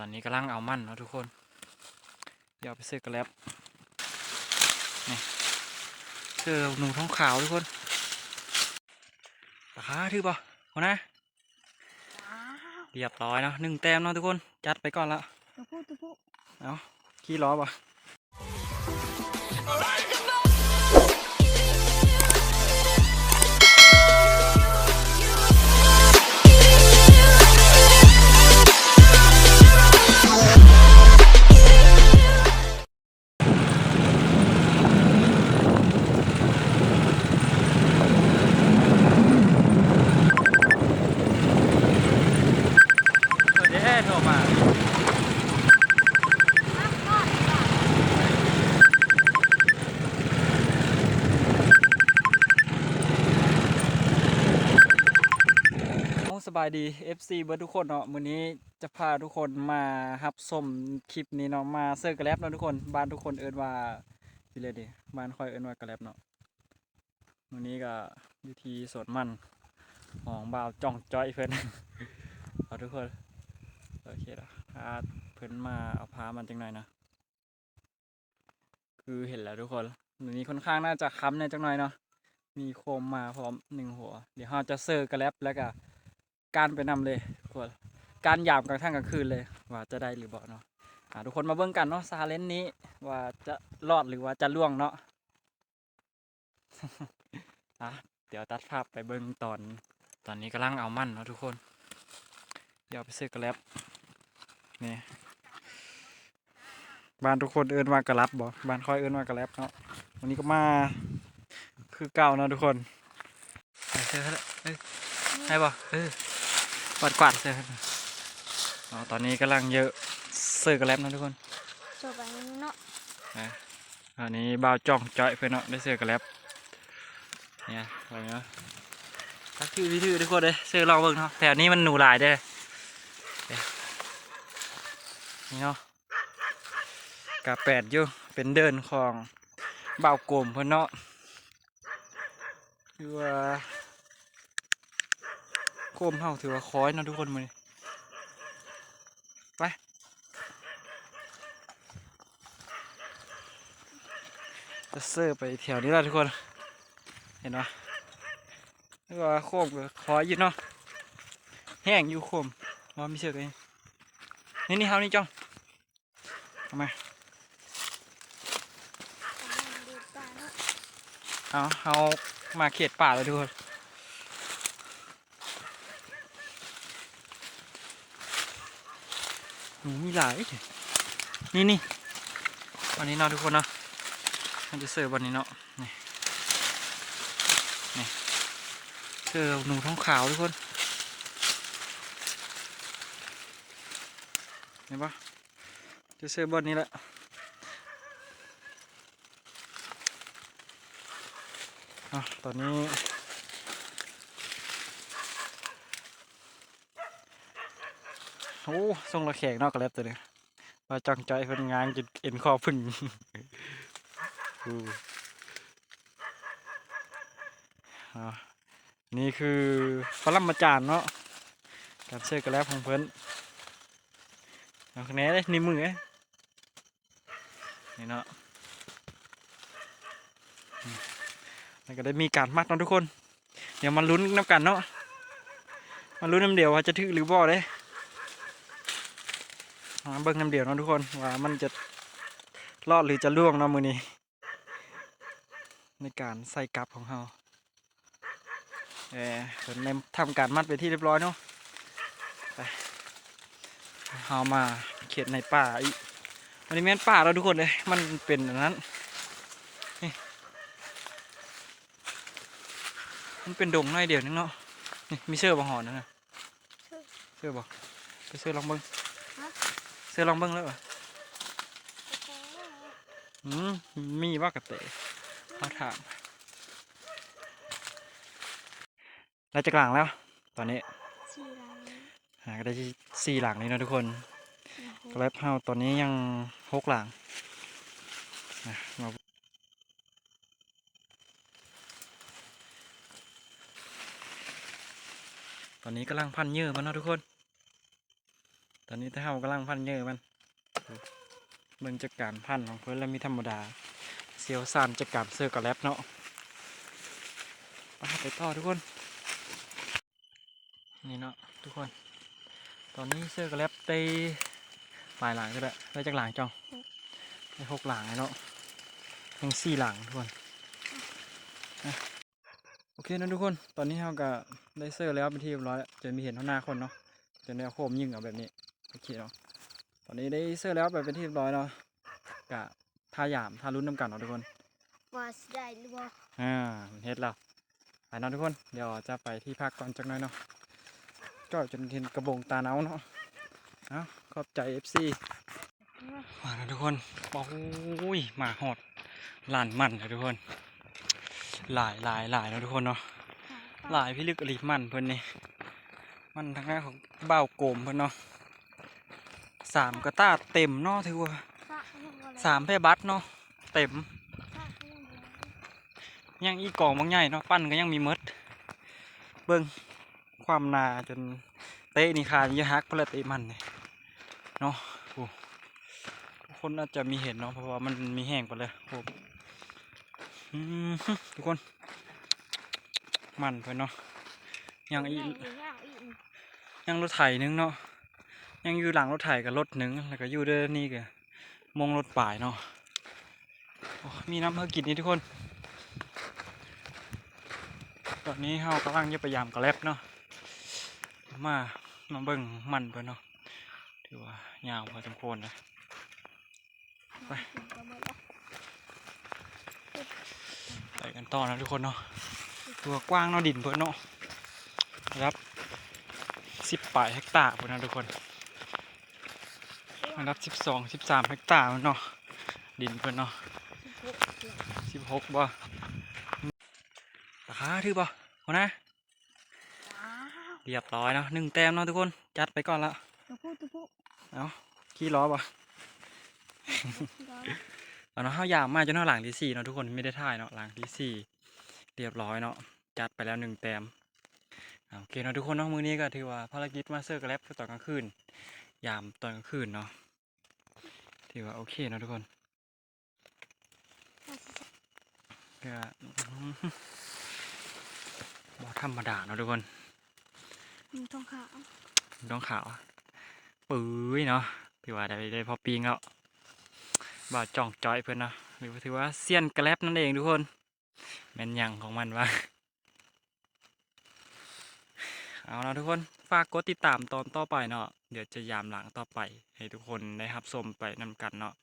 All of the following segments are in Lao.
ຕອນນີ້ກຳລັງເອົາມັນເນາະທຸກຄົນ ດຽວໄປເຊີກະແລັບ ນີ້ ເຊີໜູທ້ອງຂາວທຸກຄົນ ປາ ຖືກບໍ່ ຫົວໜ້າ? ລຽບຮ້ອຍເນາະ ໜຶ່ງແຕ້ມເນາະທຸກຄົນ ຈັດໄປກ່ອນລະ ຕົວຜູ້ ຕົວຜູ້ ເອົາ ຂີ່ລໍ້ບໍ່? ເດ້ ໂທມາ ໂອ້ ສະບາຍດີ ເອັຟຊີ ເບິດທຸກຄົນເນາະ ມື້ນີ້ ຈະພາທຸກຄົນມາຮັບຊົມຄລິບນີ້ເນາະ ມາເຊີກະແລັບເນາະທຸກຄົນ ບ້ານທຸກຄົນເອີ້ນວ່າ ຢູ່ເລີຍເດ ບ້ານຂ້ອຍເອີ້ນວ່າກະແລັບເນາະ ມື້ນີ້ກະຢູ່ທີ່ສວນມັນຂອງບ່າວຈ່ອງຈ້ອຍເພິ່ນ ເອົາທຸກຄົນ ໂອເຄລະ ພາເພິ່ນມາເອົາພາມັນຈັກໜ່ອຍເນາະ. ຄືເຫັນແລ້ວທຸກຄົນ ມື້ນີ້ຄ່ອນຂ້າງໜ້າຈະຄ່ຳແດ່ຈັກໜ່ອຍເນາະ ມີໂຄມມາພ້ອມໜຶ່ງຫົວ ດຽວເຮົາຈະເຊີກະແລັບ ແລ້ວກະການໄປນຳເລີຍທຸກຄົນ ການຢາມກາງຄ່ຳກາງຄືນເລີຍ ວ່າຈະໄດ້ຫຼືບໍ່ເນາະ ອາ ທຸກຄົນມາເບິ່ງກັນເນາະ ຊາເລນນີ້ວ່າຈະລອດຫຼືວ່າຈະລ່ວງເນາະ. ອ່ະ ດຽວຕັດພາບໄປເບິ່ງຕອນ ຕອນນີ້ກຳລັງເອົາມັນເນາະທຸກຄົນ ດຽວໄປເຊີກະແລັບ ນີ້ ບ້ານທຸກຄົນເອີ້ນວ່າກະລັບບໍ່? ບ້ານຂ້ອຍເອີ້ນວ່າກະແລັບເນາະ ມື້ນີ້ກະມາຄືເກົ່າເນາະທຸກຄົນ ເຊີ ເອີ ໄດ້ບໍ່? ເອີ ກວາດໆ ເຊີ ເນາະ ຕອນນີ້ກຳລັງເຢີ ເຊີກະແລັບເນາະທຸກຄົນ ໂຊໄປເນາະ ເອີ. ອັນນີ້ບ່າວຈ່ອງຈ້ອຍເພິ່ນເນາະ ໄດ້ເຊີກະແລັບ ນີ້ ເບິ່ງເນາະ ຈັກຖື ຖື ທຸກຄົນເອີຍ ເຊີລອງເບິ່ງເນາະ ແຖວນີ້ມັນໜູຫຼາຍເດ້ ນີ້ເນາະ ກະແປນຢູ່ ເປັນເດີ່ນຂອງບ່າວໂກມເພິ່ນເນາະ ຖືວ່າ ໂຄມເຮົາຖືວ່າຄອຍເນາະທຸກຄົນມື້ນີ້ ໄປ ຈະເຊີໄປແຖວນີ້ລະທຸກຄົນ ເຫັນບໍ່? ຖືວ່າໂຄມກະຄອຍຢູ່ເນາະ ແຫ້ງຢູ່ໂຄມ ບໍ່ມີເຊີກ ນີ້ ນີ້ ເຮົານີ້ຈ້ອງ ເອົາມາ ເອົາ ເຮົາມາເຂດປ່າແລ້ວທຸກຄົນ ໜູມີຫຼາຍ ນີ້ໆ ອັນນີ້ເນາະທຸກຄົນເນາະ ມັນຈະເຊີບ່ອນນີ້ເນາະ ນີ້ ນີ້ ເຊີໜູທ້ອງຂາວທຸກຄົນ ເຫັນບໍ່? ຈະເຊີບ່ອນນີ້ແຫຼະ ເອົາ ຕອນນີ້ ໂອ້ ຊົງລະແຂງເນາະ ກະແລັບໂຕນີ້ ວ່າຈ້ອງຈ້ອຍເພິ່ນງາງຈົນເອັນຄໍເພິ່ງ ໂອ້ ເອົາ ນີ້ຄືປະລຳມາຈານເນາະ ການເຊີກະແລັບຂອງເພິ່ນ ເອົາ ແນ່ເດ້ ນິ້ວມືເດ້ ນີ້ເນາະ ແລ້ວກະໄດ້ມີການມັດເນາະທຸກຄົນ ດຽວມາລຸ້ນນຳກັນເນາະ ມາລຸ້ນນຳດຽວວ່າຈະຖືກຫຼືບໍ່ເດ້ ມາເບິ່ງນຳດຽວເນາະທຸກຄົນ ວ່າມັນຈະລອດຫຼືຈະລ່ວງເນາະມື້ນີ້ ໃນການໃສ່ກັບຂອງເຮົາ ເອີ ເພິ່ນໄດ້ທຳການມັດເປັນທີ່ຮຽບຮ້ອຍເນາະ ໄປ ເຮົາມາເຂດໃນປ່າອີກ ອັນນີ້ແມ່ນປ່າແລ້ວທຸກຄົນເອີຍ ມັນເປັນອັນນັ້ນ ນີ້ ມັນເປັນດົງໜ້ອຍດຽວໜຶ່ງເນາະ ນີ້ ມີເສື້ອບໍ່ຫອນນັ້ນນະ? ເຊື່ອບໍ່? ໄປເຊື່ອລອງເບິ່ງ ຮະ? ເຊື່ອລອງເບິ່ງເລີຍຫວາ? ອືມ ມີບໍ່ກະເຕະ? ເຮົາຖາມ ໄດ້ຈັກຫຼັງແລ້ວຕອນນີ້? ສີ່ຫຼັງ ຫາກະໄດ້ສີ່ຫຼັງນີ້ເນາະທຸກຄົນ ໂອ້ໂຫ ກະແລັບເຮົາຕອນນີ້ຍັງຫົກຫຼັງ ນະ ມາ ຕອນນີ້ກຳລັງພັນເຫຍື່ອມັນເນາະທຸກຄົນ ຕອນນີ້ແຕ່ເຮົາກຳລັງພັນເຫຍື່ອມັນ. ເບິ່ງຈາກການພັນຂອງເພິ່ນແລ້ວມີທຳມະດາ ຊ່ຽວຊານຈາກການເຊີກະແລັບເນາະ. ໄປ ໄປຕໍ່ທຸກຄົນ. ນີ້ເນາະທຸກຄົນ ຕອນນີ້ເຊີກະແລັບໄດ້ຫຼາຍຫຼັງແລ້ວ. ໄດ້ຈັກຫຼັງຈອງ? ໄດ້ຫົກຫຼັງແລ້ວເນາະ ຍັງສີ່ຫຼັງທຸກຄົນ. ໂອເຄເນາະທຸກຄົນ ຕອນນີ້ເຮົາກະໄດ້ເຊີແລ້ວເປັນທີ່ຮຽບຮ້ອຍແລ້ວ ຈະມີເຫັນເທົ່າໜ້າຄົນເນາະ ຈະໄດ້ເອົາໂຄມຍິງເອົາແບບນີ້. ໂອເຄເນາະ ຕອນນີ້ໄດ້ເຊີແລ້ວໄປເປັນທີ່ຮຽບຮ້ອຍເນາະ ກະຖ້າຢາມ ຖ້າລຸ້ນນຳກັນເນາະທຸກຄົນ ວ່າຊິໄດ້ຫຼືບໍ່. ອ່າ ມັນເຮັດແລ້ວ. ໄປເນາະທຸກຄົນ ດຽວຈະໄປທີ່ພັກກ່ອນຈັກໜ້ອຍເນາະ. ຈ່ອຍຈົນເຫັນກະບົງຕາເນົ່າເນາະ. ເອົາ ຂອບໃຈເອັຟຊີ. ມາແລ້ວທຸກຄົນ ໂອ້ຍ ມາຮອດລານມັນແລ້ວທຸກຄົນ. ຫຼາຍ ຫຼາຍ ຫຼາຍເນາະທຸກຄົນເນາະ ຫຼາຍພິລຶກອີ່ຫຼີມັນເພິ່ນນີ້. ມັນທາງດ້ານຂອງບ່າວໂກມເພິ່ນເນາະ ສາມກະຕ່າເຕັມເນາະ ຖືວ່າສາມແຜ່ບັດເນາະ ເຕັມ. ຍັງອີກກອງບັກໃຫຍ່ເນາະ ປັ່ນກະຍັງມີໝົດ. ເບິ່ງ ຄວາມໜາຈົນເຕະນີ້ຂານີ້ຢາກຫັກພຸ້ນແຫຼະ ເຕະມັນນີ້ເນາະ. ໂອ້ ທຸກຄົນອາດຈະມີເຫັນເນາະ ເພາະວ່າມັນມີແຮງປານໃດ. ໂອ້ ອືມ ທຸກຄົນ ມັນເພິ່ນເນາະ ຍັງອີກ ຍັງອີກ ຍັງລົດໄຖໜຶ່ງເນາະ ຍັງຢູ່ຫຼັງລົດໄຖກະລົດໜຶ່ງ ແລ້ວກະຢູ່ເດີນີ້ກະໂມງລົດປາຍເນາະ. ໂອ້ ມີນ້ຳໃຫ້ກິນນີ້ທຸກຄົນ. ຕອນນີ້ເຮົາກຳລັງຈະໄປຢາມກະແລັບເນາະ ມາ ມາເບິ່ງມັນເພິ່ນເນາະ ຖືວ່າຍາວພໍສົມຄວນເລີຍ. ໄປ ໄປກັນຕໍ່ເນາະທຸກຄົນເນາະ. ຖືວ່າກວ້າງເນາະ ດິນເພິ່ນເນາະ ລະດັບສິບປາຍເຮັກຕາພຸ້ນເນາະທຸກຄົນ. ລະດັບສິບສອງ ສິບສາມເຮັກຕາເນາະ ດິນເພິ່ນເນາະ. ສິບຫົກ ສິບຫົກບໍ່? ປາຄາຖືກບໍ່ຫົວໜ້າ? ລຽບຮ້ອຍເນາະ ໜຶ່ງແຕ້ມເນາະທຸກຄົນ. ຈັດໄປກ່ອນລະ ຕົວຜູ້ ຕົວຜູ້. ເອົາ ຂີ່ລໍ້ບໍ່? ເອົາເນາະ ເຮົາຢາມມາຈົນຮອດຫຼັງທີສີ່ເນາະທຸກຄົນ ໄມ່ໄດ້ຖ່າຍເນາະ. ຫຼັງທີສີ່ລຽບຮ້ອຍເນາະ ຈັດໄປແລ້ວໜຶ່ງແຕ້ມ. ໂອເຄເນາະທຸກຄົນເນາະ ມື້ນີ້ກະຖືວ່າພາລະກິດມາເຊີກະແລັບຕອນກາງຄືນ ຢາມຕອນກາງຄືນເນາະ ຖືວ່າໂອເຄເນາະທຸກຄົນ. ກະ ບໍ່ທຳມະດາເນາະທຸກຄົນ. ມີທອງຂາວ ມີທອງຂາວ ປຶ້ຍເນາະ ຖືວ່າໄດ້ ໄດ້ພໍປີ້ງແລ້ວ. ບ່າວຈ່ອງຈ້ອຍເພິ່ນເນາະ ຫຼືວ່າຖືວ່າຊຽນກະແລັບນັ້ນເອງທຸກຄົນ. ແມ່ນຫຍັງຂອງມັນວະ? ເອົາເນາະທຸກຄົນ ຝາກກົດຕິດຕາມຕອນຕໍ່ໄປເນາະ ດຽວຈະຢາມຫຼັງຕໍ່ໄປໃຫ້ທຸກຄົນໄດ້ຮັບຊົມໄປນຳກັນເນາະ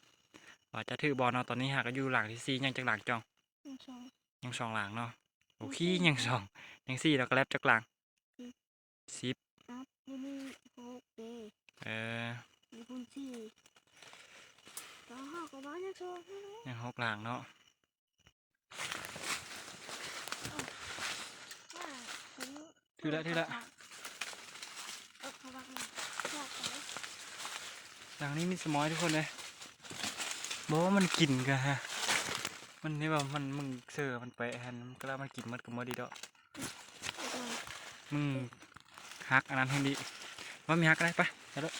ວ່າຈະຖືກບໍ່ເນາະ. ຕອນນີ້ຫາກະຢູ່ຫຼັງທີສີ່ ຍັງຈັກຫຼັງຈອງ? ຍັງສອງ ຍັງສອງຫຼັງເນາະ. ໂອເຄ ຍັງສອງ ຍັງສີ່ເນາະ. ກະແລັບຈັກຫຼັງ? ສິບ ສິບ ນັບຢູ່ນີ້ຫົກເດ້. ເອີ ຢູ່ພຸ້ນສີ່ ແລ້ວເຮົາກະວ່າຍັງສອງ ຍັງຫົກຫຼັງເນາະ. ຖືແລ້ວ ຖືແລ້ວ. ຫຼັງນີ້ມີສະໝອຍທຸກຄົນເອີຍ. ບໍ່ ມັນກິນກະຮະ ມັນນີ້ວ່າມັນ ມຶງເຊີມັນແປະຫັ້ນ ກະລະມັນກິນໝົດກະໝົດອີດອກ. ມຶງຫັກອັນນັ້ນແຮງດີ. ບໍ່ມີຫັກກະໄດ້ ໄປ ໄປໂລດ.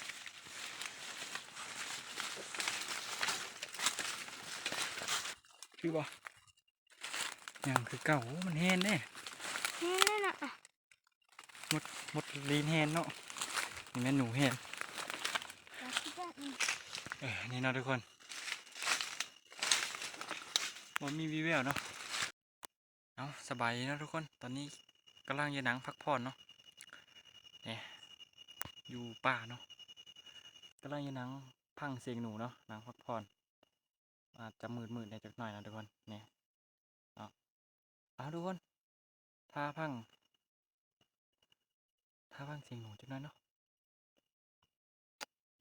ຖືບໍ່? ຍັງຄືເກົ່າ. ໂອ້ ມັນແຮ່ນເດ້ ແຮ່ນເດ້ນະ. ໝົດ ໝົດລີນແຮ່ນເນາະ. ນີ້ແມ່ນໜູແຮ່ນ. ເອີ ນີ້ເນາະທຸກຄົນ ບໍ່ມີວີແວວເນາະ. ເອົາ ສະບາຍດີເນາະທຸກຄົນ ຕອນນີ້ກຳລັງຈະນັ່ງພັກຜ່ອນເນາະ. ນີ້ ຢູ່ປ່າເນາະ ກຳລັງຈະນັ່ງຟັງສຽງໜູເນາະ ນັ່ງພັກຜ່ອນ. ອາດຈະມືດໆແດ່ຈັກໜ້ອຍເນາະທຸກຄົນ. ນີ້ເນາະ ເອົາທຸກຄົນ ຖ້າຟັງ ຖ້າຟັງສຽງໜູຈັກໜ້ອຍເນາະ.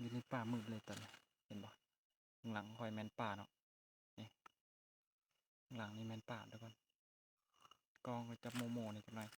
ຢູ່ໃນປ່າມືດເລີຍຕອນນີ້ ເຫັນບໍ່? ຂ້າງຫຼັງຂ້ອຍແມ່ນປ່າເນາະ. ນີ້ ຂ້າງຫຼັງນີ້ແມ່ນປ່າທຸກຄົນ. ກ້ອງກະຈັບໂມໆແດ່ຈັກໜ້ອຍ.